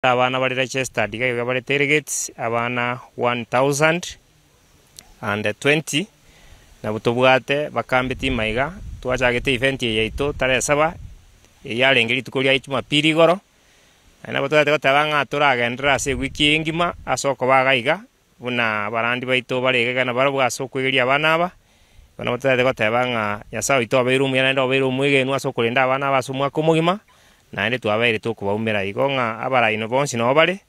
Abana bare registered iga iga bare delegates abana 1020 nabwo tobwate bakambeti ime iga, twachagete event eye yaito tarehe saba, eyio yarenge rituko ria jumapili igoro, naende nabo totagete goteba ng'a toragenderere ase ewiki eye engima ase okoba iga iga, buna abarandi baito bare iga iga nabarabwo ase okoigeria abana aba, bono nabo totagete goteba ng'a Nyasaye oito obeire omuya naende obeire omwegenwa ase okorenda abana aba ase omwaka omogima, naende twabeire tokobaumera. Igo ng'a abaraino bonsi nabo bare,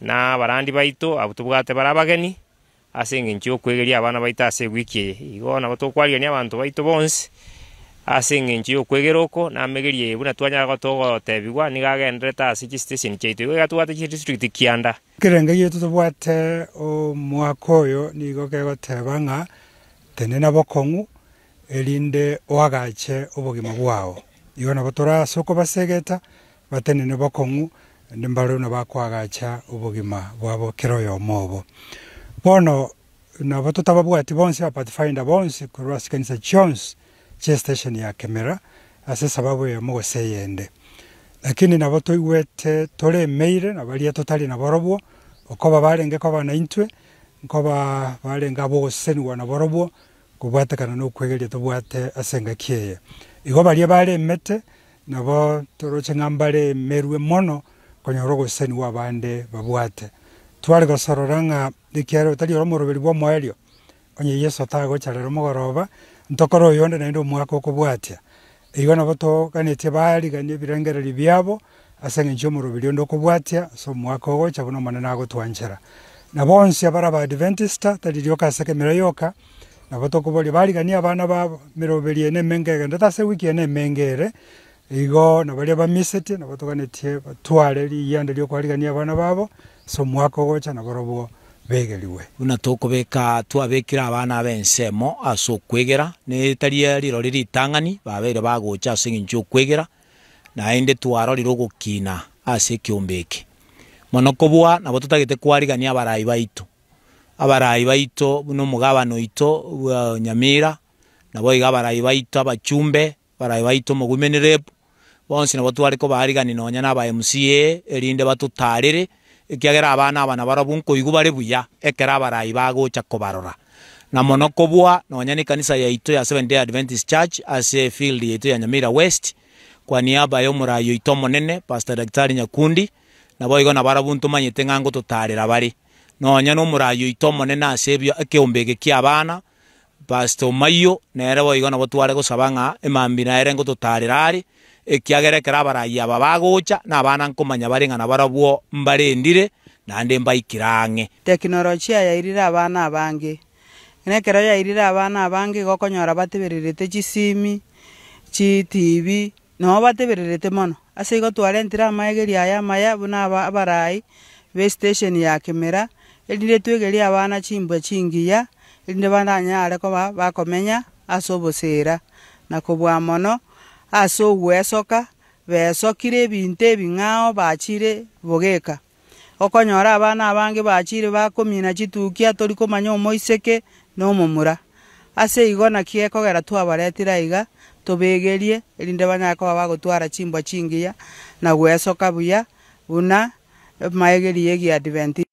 na abarandi baito abwo tobwate bare abageni, ase eng'encho y'okoegeria abana baito ase ewiki eye. Igo nabo tokwarigania abanto baito bonsi, ase eng'encho y'okwegera oko, na amegerio eye buna twanyara gotogotebigwa, nigo agendererete ase chistation chiaito. Igo iga tobwate chidistrict kianda. Ekerengo giaito tobwate omwaka oyo nigo kegoteba ng'a tenena bokong'u erinde oagache obogima bwao. Igo nabo tore ase okobasegeta batenene bokong'u, naende mbare buna bakoagacha obogima bwabo kera oyomo obo. Bono nabo totababwati bonsi aba pathfinder bonsi korwa ase chikanisa chionsi chi'estation ya Kemera ase esababu eyemo gose eyende. Lakini nabo toigwete toremeire na baria totari naborobwo, okoba barenge koba naintwe, nkoba barenge ab'ogosesenigwa naborobwo, kobwatekana nokwegeria tobwate ase engaki eye. Igo baria baremete, nabo toroche ng'a mbaremerwe mono konyora ogosesenigwa abande babwate. Tware gosorora ng'a ekiagera otari ore omoroberi bw'omoerio, Onye Yeso tagocha rero mogoroba, ntokore oyonde naende omwaka okobwatia. Igo nabo toganetie bariganie ebirengererio biabo ase engencho y'omoroberi onde okobwatia ase omwaka ogocha buna Omonene agotwanchera. Na bonsi abare Abaadventista, tari rioka ase ekemira yoka, nabo tokoboria bariganie abana babo emeroberi eye nemenge egenderete ase ewiki eye nemenge ere, igo na baria bamiseti nabo toganetie batware riyianda ri'okoarigania abana babo ase omwaka ogocha nabarobwo begerigwe. Buna tokobeka twabekire abana aba ensemo ase okwegera, ne tari rirori ritang'ani babeire bagocha ase engencho y'okwegera, naende twarorire ogokina ase ekeombe eke. Mono kobua nabo totagete kwarigania abarai baito, abarai baito buna omogabana oito bwa Nyamira, naboigo abarai baito abachumbe, Abarai baito Omoguimeni Rep, bonsi nabo tware kobaarigania nonya na aba MCA erinde batotaarere, ekiagera abana aba nabarabwo nkoigwa bare buya ekero abarai bagocha kobarora. Na mono kobua nonya nekanisa yaito ya Seventh Day Adventist Church ase efield yaito ya Nyamira West, kwa niaba yomorai oito omonene Pastor Daktari Nyakundi, naboigo nabarabwo ntomanyete ng'a ngototaarera bare. Nonya nomorai oito omonene ase ebio ekeombe eke ki'abana, Pastor Omayio nere boigo nabo tware gosaba ng'a emambia nere ngototaarera are, ekiagera ekero abarai aba bagocha, na abana nkomanya bare ng'a nabarabwo mbarendire, naende mbaikire ang'e. Teknolojia yairire abana abange, na ekero yairire abana abange igo okonyora batebererete chisimi, chitibi, nabo batebererete mono. Ase igo twarentire amaegerio aya amaya buna aba abarai b'estation ya Kimera, erinde twegerie abana chimbwa chingiya, erinde baranyare koba bakomenya ase oboseera, na kobua mono ase ogwesoka, besokire ebinto ebing'ao bachire bogeka. Okonyora abana abange bachire bakomina chitukia tori komanya omoiseke na omomura. Ase igo naki gekogera twabaretire aiga, tobegerie, erinde banyare koba bagotwara chimbwa chingiya na gwesoka buya buna amaegerio y'Egiadiventista.